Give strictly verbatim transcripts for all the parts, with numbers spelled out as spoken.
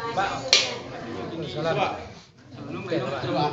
Pak. Salam. Salam, Pak. Salam, Pak.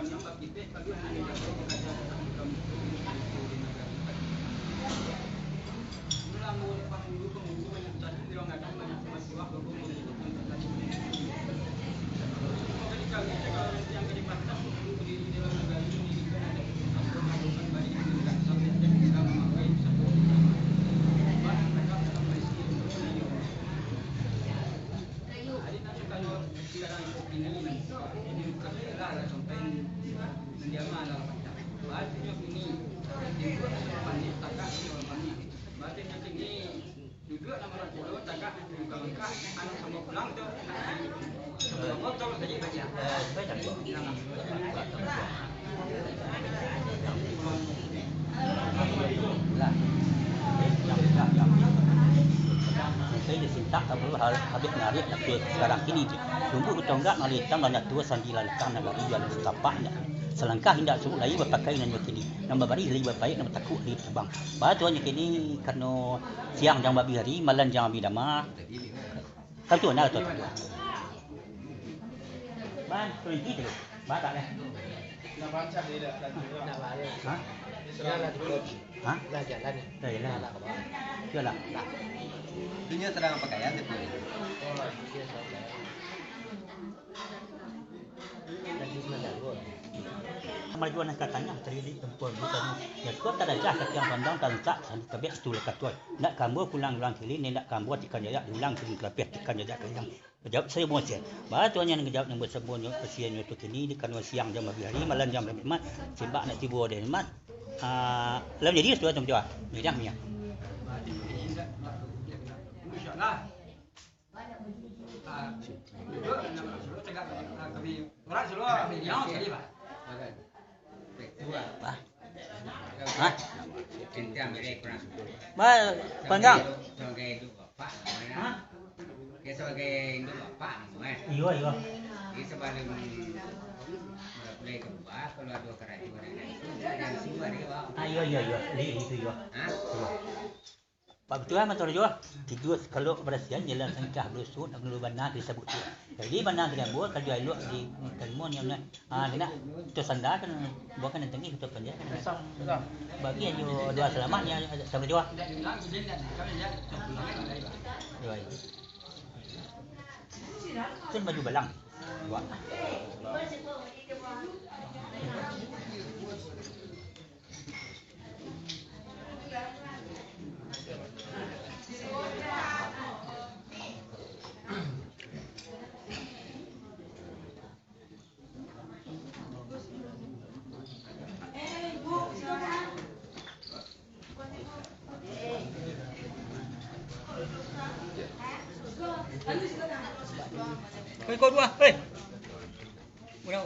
Saya disintak kabul hal habis narik tapi sekarang kini tu. Tunggu betonggak malih hitam banyak tua sambil lantang nagari yang setapak nak. Selangkah indak suruh lai bapakai nan kini. Nan babari lai bapaik, nan batakuik lai batubang. Batuanyo kini karano siang jan babi hari, malam jan babi dama. Tantu na tu. Ban, berhenti tu. Ba tak leh. Ha? Ha? Lah jalan ni. Dah jalan. Dah lah. Itunya sedang pakaian tu. Kamajuan nan ka tangah, cari di tempuan bukan. Ya, kota darajah katiang pandang, tancak, sandi kabek, itu lekat tuai. Nak kambuah pulang ulang kili, nak kambuah tikan jayak, diulang kili kelapih, tikan jayak kaliang. Jawab saya bukan sian. Batuanyo nan jawab nan buat sambuangnyo, kasiannyo tu kini, di kanua siang jam habis hari, malam jam habis mat, simbak nak tibo deh mat. Ah, lam jadi sudah macam tu ah. Mirang, mirang. Hah? Ba, panggang. Hah? Iyo, iyo. Ah, iyo, iyo, iyo. Di, di itu, iyo. Iyo. Pak Ketua, matur jo. Tigo, kalau kebersihan jalan sangkah belusuk, nak perlu bana disebut tu. Jadi, bana digambua, kerja elok di temu ni, ah, kena tu sanda kan, bukan yang tinggi, tu panjang kan. Bagi aja doa selamat ni, sama jo. Doa. Kan baju balang. Doa. Kau ikut dua, hei. Udah.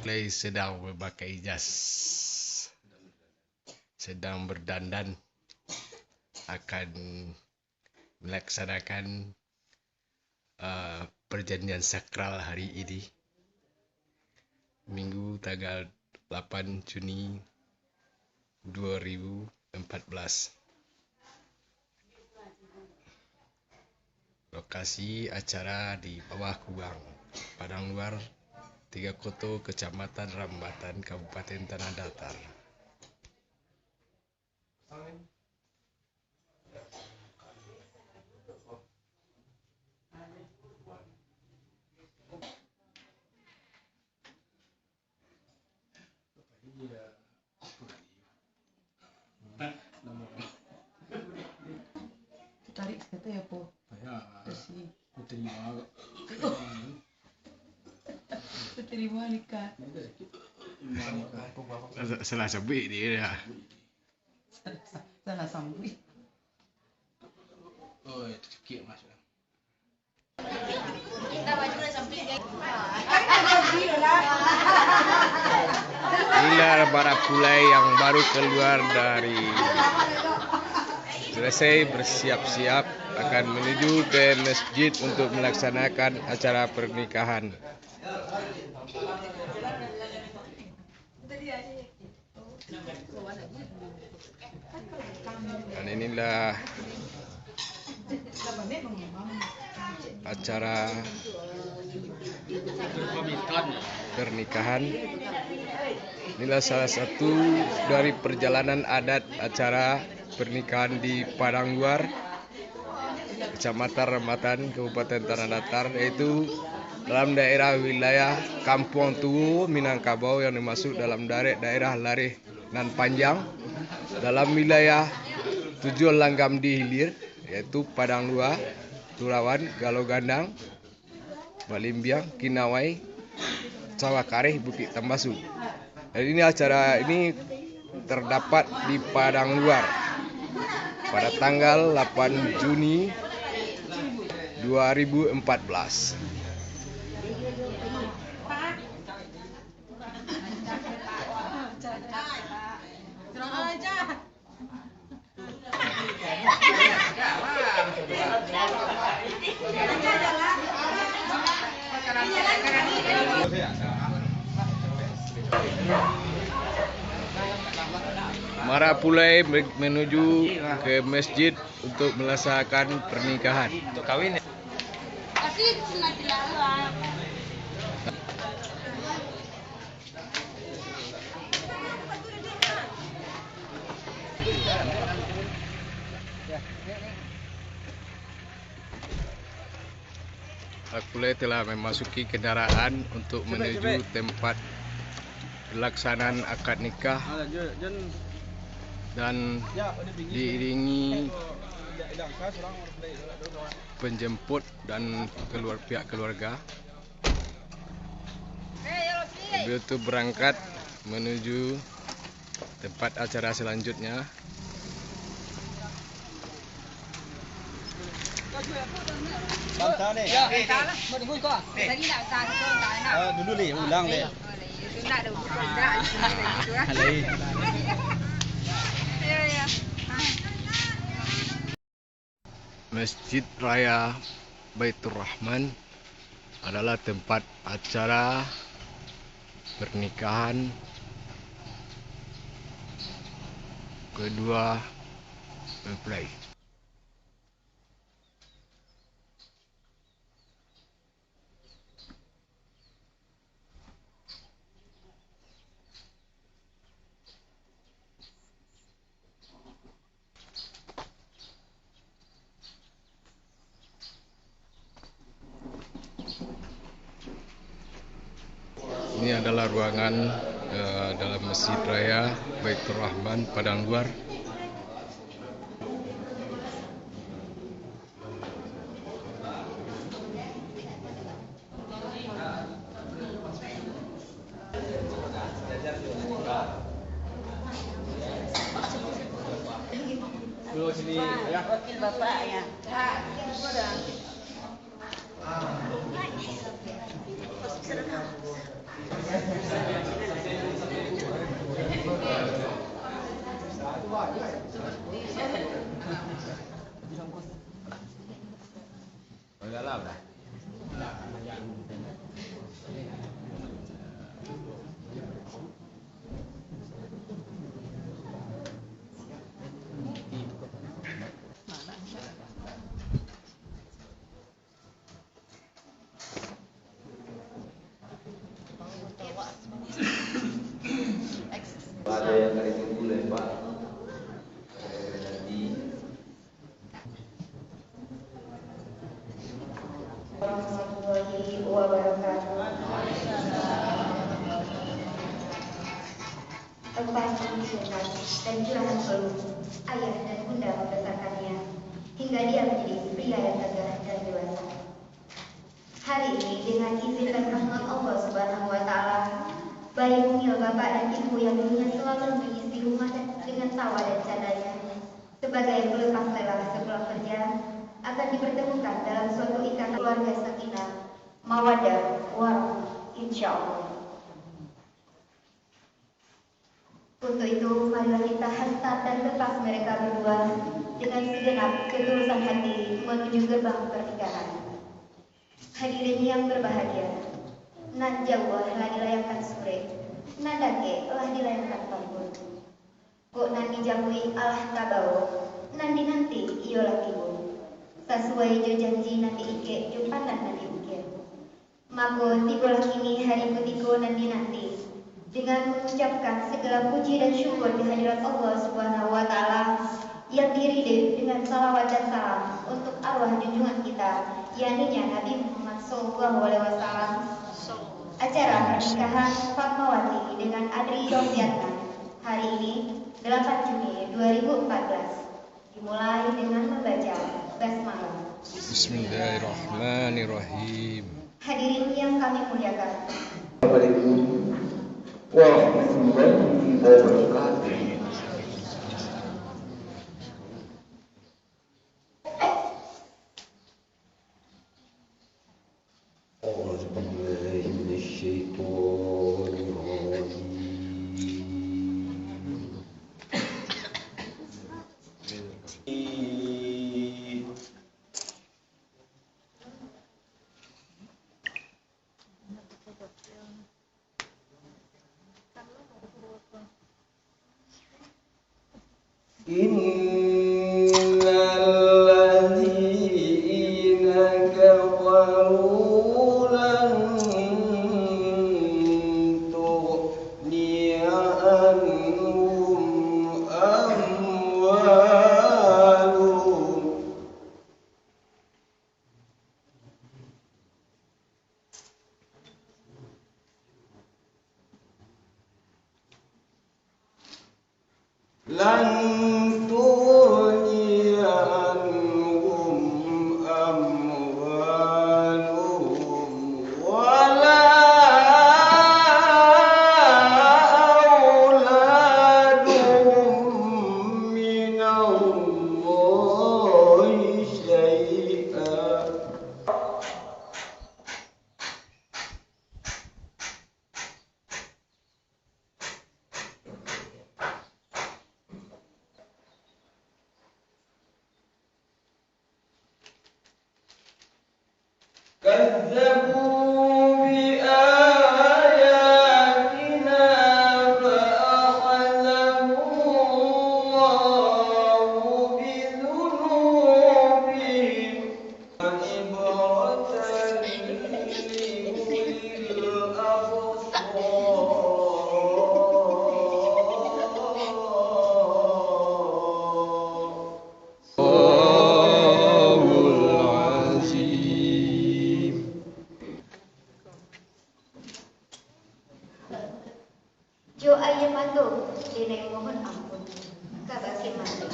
Mulai sedang memakai jas, sedang berdandan, akan melaksanakan, eh, perjanjian sakral hari ini, Minggu tanggal lapan Juni dua ribu empat belas. Lokasi acara di Bawah Kubang, Padang Luar, Tiga Koto, Kecamatan Rambatan, Kabupaten Tanah Datar. Tarik sakali, apo? Payah. Terima. Terima nikah. Salah, salah sabuik dia dah. Salah, salah sambuik. Oh, itu sikit masuk. Inilah para pulai yang baru keluar dari, selesai bersiap-siap, akan menuju ke masjid untuk melaksanakan acara pernikahan. Dan inilah acara pernikahan. Inilah salah satu dari perjalanan adat acara pernikahan di Padang Luar, Kecamatan Rambatan, Kabupaten Tanah Datar, yaitu dalam daerah wilayah Kampuang Tuo, Minangkabau, yang dimaksud dalam daerah, daerah Lareh Nan Panjang, dalam wilayah Tujuah Langgam di Hilir, yaitu Padang Luar, Turawan, Galo Gandang, Balimbiang, Kinawai, Sawah Kareh, Bukik Tambasu. Dan ini, acara ini terdapat di Padang Luar pada tanggal delapan Juni dua ribu empat belas. Mara pulai me-, menuju ke masjid untuk melaksanakan pernikahan. Untuk kawin. Akule telah memasuki kendaraan untuk menuju tempat pelaksanaan akad nikah dan diiringi penjemput dan keluar-, pihak keluarga. Sambil tu berangkat menuju tempat acara selanjutnya. Banta ni. Ya, entahlah. Mau tunggu kau. Tadi nak satu, tak nak. Ah, dulu ni, ulang ni. Oh, dah, ya. Itu nak ada urusan dah, di sini lagi tu, ah. Alai. Ya, ya. Ah. Masjid Raya Baiturrahman adalah tempat acara pernikahan kedua mempelai. Ini adalah ruangan, eh, dalam Masjid Raya Baiturrahman, Padang Luar. Wakil bapaknya. Ada yang ka ditunggu lai, Pak. Ada yang nanti. Warahmatullahi wabarakatuh. Lepas dan curahan peluh ayah dan bunda membesarkannya hingga dia menjadi pria yang gagah dan dewasa. Hari ini, dengan izin dan rahmat Allah Subhanahu wa Ta'ala, bayi mungil bapak dan ibu yang dulunya selalu mengisi rumah dan, dengan tawa dan candanya, sebagai pelepas lelah sepulang kerja, akan dipertemukan dalam suatu ikatan keluarga sakinah, mawaddah, warahmah, insya Allah. Untuk itu, marilah kita hantar dan lepas mereka berdua dengan segenap ketulusan hati menuju gerbang pernikahan. Hadirin yang berbahagia, nan jauah lah dilayangkan surek, nan dakek lah dilayangkan pampun. Kok nan dijamui alah tabao, nan dinanti iyolah tibo. Sasuai jo janji nan diikek jo pandan nan diukir. Mako, tibolah kini hari kutiko nan dinanti, dengan mangucapkan sagala puji dan syukur di hadirat Allah Subhanahu wa Ta'ala, yang diiringi dengan salawat dan salam untuk arwah junjungan kita, yakninya Nabi Muhammad sallallahu alaihi wasallam. Acara pernikahan Fatmawati dengan Adri Rofiatna hari ini, delapan Juni dua ribu empat belas. Dimulai dengan membaca basmalah. Bismillahirrahmanirrahim. Hadirin yang kami muliakan. Assalamualaikum warahmatullahi wabarakatuh. أعوذ بالله من الشيطان الرجيم. إن الذين كفروا لن تغني عنهم أموالهم لن تغني عنهم أموالهم ولا أولادهم من الله شيئا. كذبوا بآياتنا فأخذهم الله بذنوبهم. عبرة لأولي الأبصار. صدق الله العظيم. Jo aia mato, denai mohon ampun kabake Mande.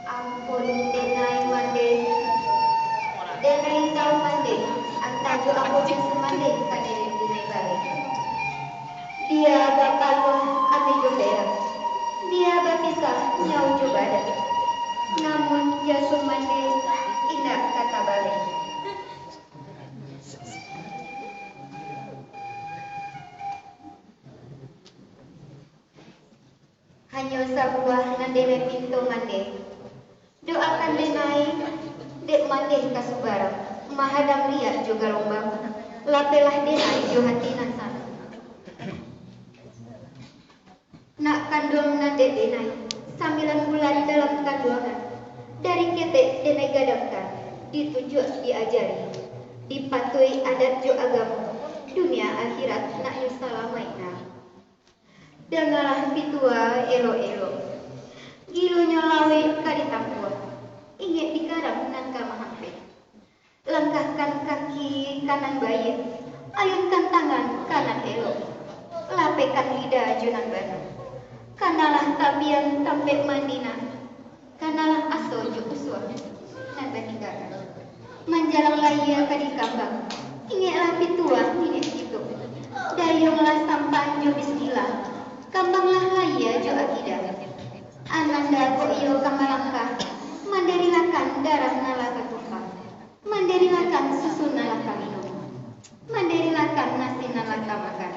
Ampun, denai Mande. Denai tau Mande, antah jo ambo jo Sumande ka denai baleh. Bia bapaluah ameh jo perak, bia bapisah nyau jo badan, namun jaso Mande indak ka tabaleh. Hanyo sabuah nan denai pinto Mande. Doakan denai, dek Mande ka subarang, mahadang riak jo galombang, lapehlah denai jo hati nan sanang. Nak kanduang nan dek denai, sambilan bulan dalam kanduangan, dari ketek denai gadangkan, ditunjuak diajari, dipatuhi adat jo agamo, dunia akhirat nak nyo salamaik nah. Dangalah pituah elok-elok. Gilonyo lawik ka ditampuah, ingek di gadang nan ka mahampek. Langkahkan kaki ka nan baiak, ayunkan tangan ka nan elok. Lapehkan lidah jo nan bana. Kanalah tapian tampek mandi nah. Kanalah aso jo usua nan batinggakan. Manjalang layia ka dikambang, ingeklah pituah niniak kito. Dayunglah sampan jo bismillah, kambanglah layia jo akidah. Ananda kok iyo ka malangkah, manderilakan darah nan lah ka tumpah, manderilakan susu nan lah ka minum, manderilakan nasi nan lah ka makan.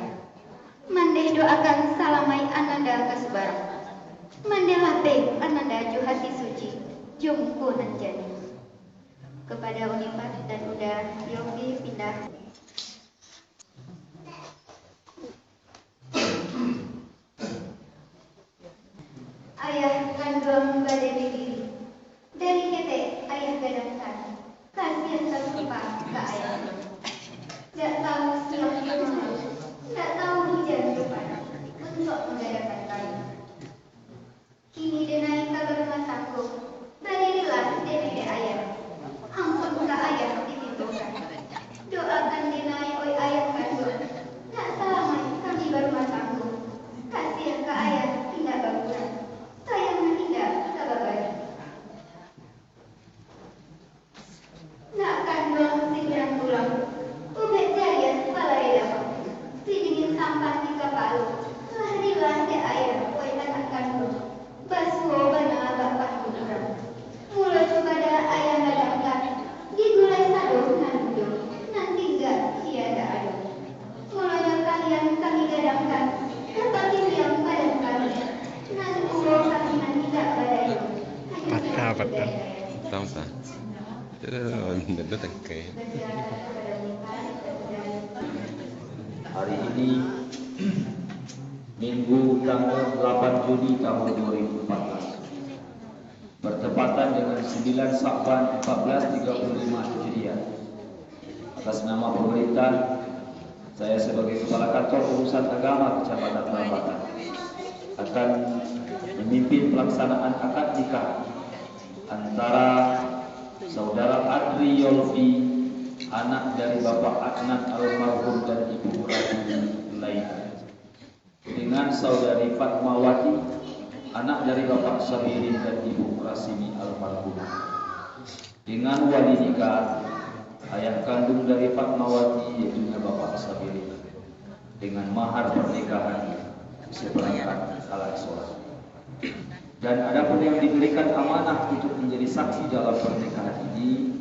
Mandeh doakan salamaik ananda ka subarang. Mandeh lapeh ananda jo hati suci, jo muko nan janiah. Kepada Unipat dan Uda, Yofi pindah. Ayah kanduang badiri diri, dari ketek ayah gadangkan, kasiah tasumpah ka ayah. Dak tahu siang jo malam, dak tahu hujan jo panas, untuak manggadangkan kami. Kini denai ka barumah tanggo, badirilah denai dek ayah. Ampun ka ayah dimintokan. Doakan denai, oi ayah kanduang, nak salamaik kami barumah tanggo. Kasiah ka ayah indak bakurang, sayang nan indak ka babari. Nak kanduang singgang tulang, ubek jariah balai lamah, sidingin sampan di kapalo, lah rilah dek ayah, oi anak kanduang, basuo bana bak pandu urang. Mulo cubadak ayah gadangkan, digulai sado nan mudo, nan tingga tiada ado. Mulonyo kalian kami gadangkan, ka pangiriang badan kami, nan tuo kami nan indak badayo. Patah, patah. Patah, patah. Aduh, ndak ada tangkai. Hari ini, Minggu, tanggal delapan Juni tahun dua ribu empat belas. Bertepatan dengan sembilan Sa'ban empat belas tiga puluh lima Hijriah. Atas nama pemerintah, saya sebagai Kepala Kantor Urusan Agama Kecamatan Rambatan akan memimpin pelaksanaan akad nikah antara Saudara Adri Yolfi, anak dari Bapak Adnan almarhum dan Ibu Radini Laina, dengan Saudari Fatmawati, anak dari Bapak Sabirin dan Ibu Rasini almarhumah, dengan wali nikah, ayah kandung dari Fatmawati, yaitu Bapak Sabirin, dengan mahar pernikahan seperangkat alat sholat. Dan adapun yang diberikan amanah untuk menjadi saksi dalam pernikahan ini,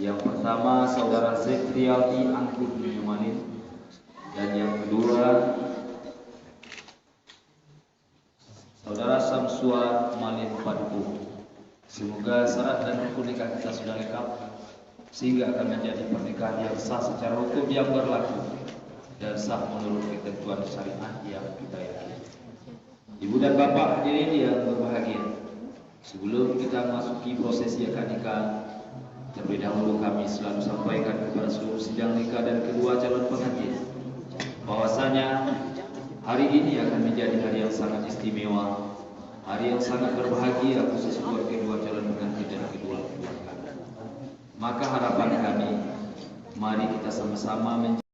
yang pertama, Saudara Zekrialdi Anggun Nyomalin, dan yang kedua, Saudara Samsua Malin Paduko. Semoga syarat dan rukun nikah kita sudah lengkap, sehingga akan menjadi pernikahan yang sah secara hukum yang berlaku dan sah menurut ketentuan syariat yang kita yakini. Ibu dan Bapak hadirin yang berbahagia, sebelum kita memasuki prosesi akad nikah, terlebih dahulu kami selalu sampaikan kepada seluruh sidang nikah dan kedua calon pengantin, bahwasanya hari ini akan menjadi hari yang sangat istimewa, hari yang sangat berbahagia, khusus buat kedua calon pengantin dan kedua keluarga. Maka harapan kami, mari kita sama-sama menjaga